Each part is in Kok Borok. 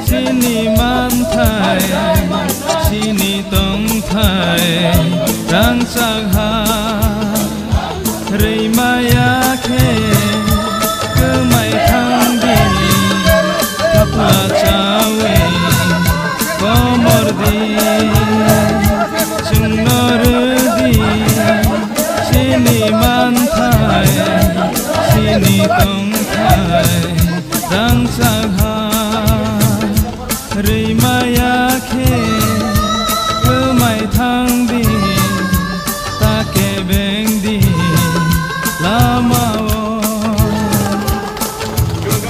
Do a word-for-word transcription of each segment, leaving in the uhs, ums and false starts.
Chini manthai, chini tongthai, rangchak ha. Rwimaya khe kwmai thang di, thapla chawi komor di, chwngno rw di, chini manthai, chini tongthai, rangchak ha. Rwimaya khe kwmai thang di, ta kebeng di lama-o.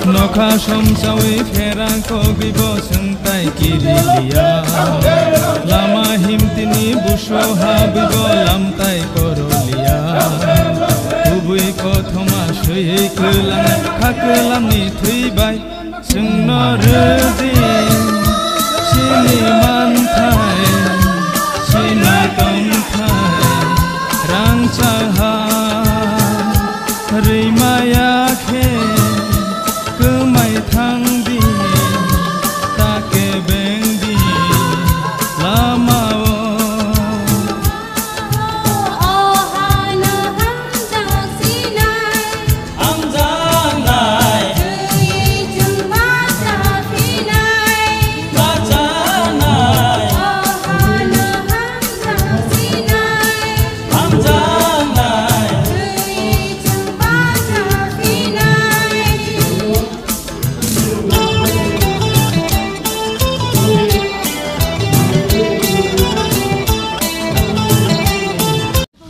Nokha somsawi pherang kogwi bo chwng tai kiri liya. Lama himtini buso habwi bo lam tai koro liya. Kubui kothoma swi kwlang kha kwlamni thwi bai. Chwngno rw di chini manthai, chini tongthai, rangchak ha. Rwimaya khe kwmai thang di, ta kebeng di lama-o.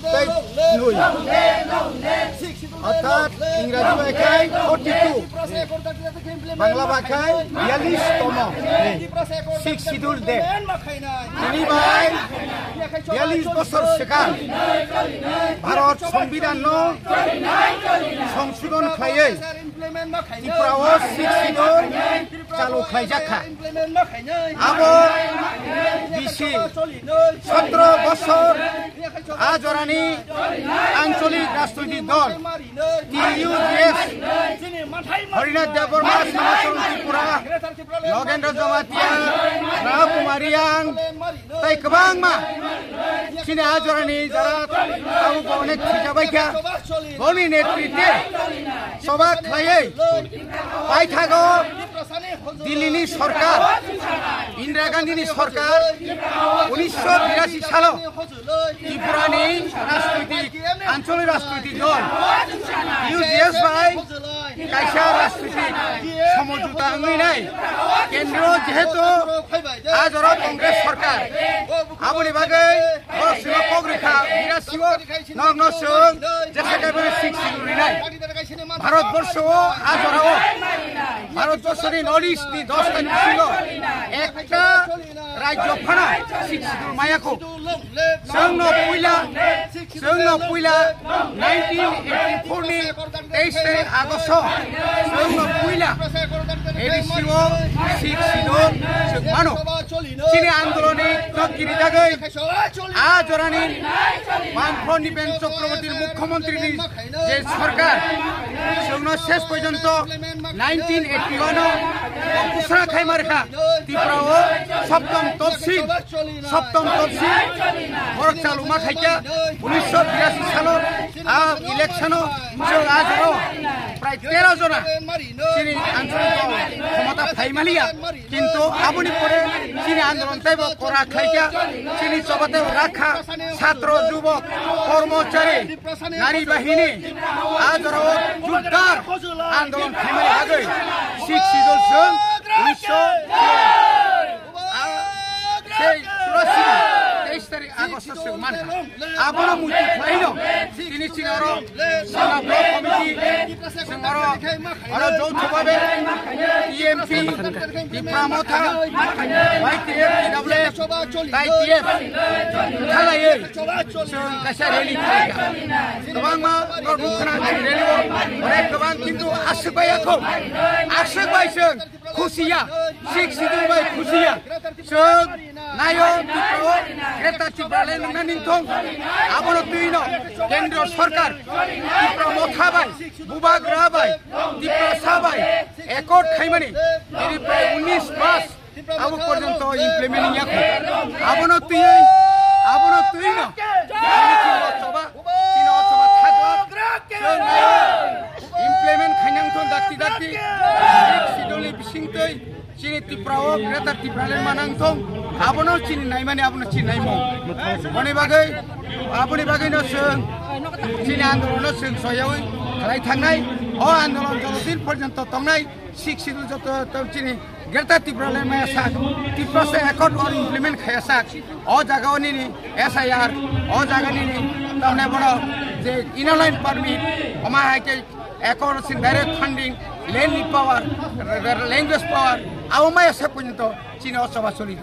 Tei nui. Orthat Ingraji bai khai forty two, Bangla bai khai biyalish tomo, Sixth Schedule Day. Tini bai biyalish bosor swkang Bharat Songbidan no songsodon khlaiwi Tripura o Sixth Schedule chalu khlaijak kha. Abo bisi sotro bosor a jorani ancholik rajnoitik dol T U G S, Harinath Debbarma, Sanatana Tripura, Nagendra Jamatia, Raj Kumar Reang, tei kwbangma chini a jorani jara tabuk bo onek thwijabaikha. Boni netritwe choba khlaiwi paithago Dillini sorkar, Indira Gandhini sorkar, unisho birashi salo Tripurani rajnoitik, ancholik rajnoitik dol T U G S bai kaisa rajnoitik somojota wngwi nai. Kendro jehetu a jora Congress sorkar, aboni bagwi borok sima kok rikha, birasio nokno chwng jesa kaibo Sixth Schedule rinai. Bharat borsho o a jora o Bharat borso ni North East ni dosta bisingo ekta rajyo phano Sixth Schedule maya kho. Chwngno puila, chwngno puila nineteen eighty four ni teis tarik August o chwngno puila A D C o Sixth Schedule chwng mano. Chini andoloni no kirijagwi a jorani Bamfront Nipen Chakraborty mukhyamantri ni je sorkar chwngno ses porjonto nineteen eighty one o kusra khaima rikha Tripura o Saptam Topsil, Saptam Topsil borok chaluma khaikha unisho birashi salo a election o chwng a jora o prai tero jona chini ancholik dol khomota phaimaliya. Kintu aboni pore chini andolon teibo kora khlaikha, chini choba teibo rakha, satro, jubok, kormochari, nari bahini, a jorao jordar andolon khaimani bagwi Sixth Schedule chwng unisho sei churasi teis tarik August o chwng mankha. Abono muitu khlaino tini chini oro Sima Block Committee chwng oro Oro joutho bhabe T M P, Tipra Motha, Y T F, T W F, tai T F, Alai, chwng kaisa rally khlaikha. Kwbangma norok nukha na chini rally o, onek kwbang kintu aswk bai yakho. Aswk bai chwng khusiya, Sixth Schedule bai khusiya. Chwng nayo Tripura o Greater Tipraland wngna ningthong. Abono twino Kendriya Sarkar Tipra Motha bai, Bubagra bai, Tiprasa bai accord khaimani tini prai unis mas abo porjonto implement wngya kho. Abono twi, abono twino chini o choba, chini o choba thagla chwng implement khainang thon dakti dakti Sixth Schedule ni bisingtwi chini Tripura o Greater Tipraland manang thong, abono chini naimani, abono chini naimung. Boni bagwi, aboni bagwino chwng chini andolono chwng soyawi khlai thangnai. O andolon jotodin porjonto tongnai, Sixth Schedule joto to chini Greater Tipraland maya sak, Tiprasa Accord or implement khaya sak. O jaga o nini S I R, o jaga nini tamne bono je Inner Line Permit, oma hai khe accord sin direct funding, land power, language power, abo maya sak porjonto chini o choba choli.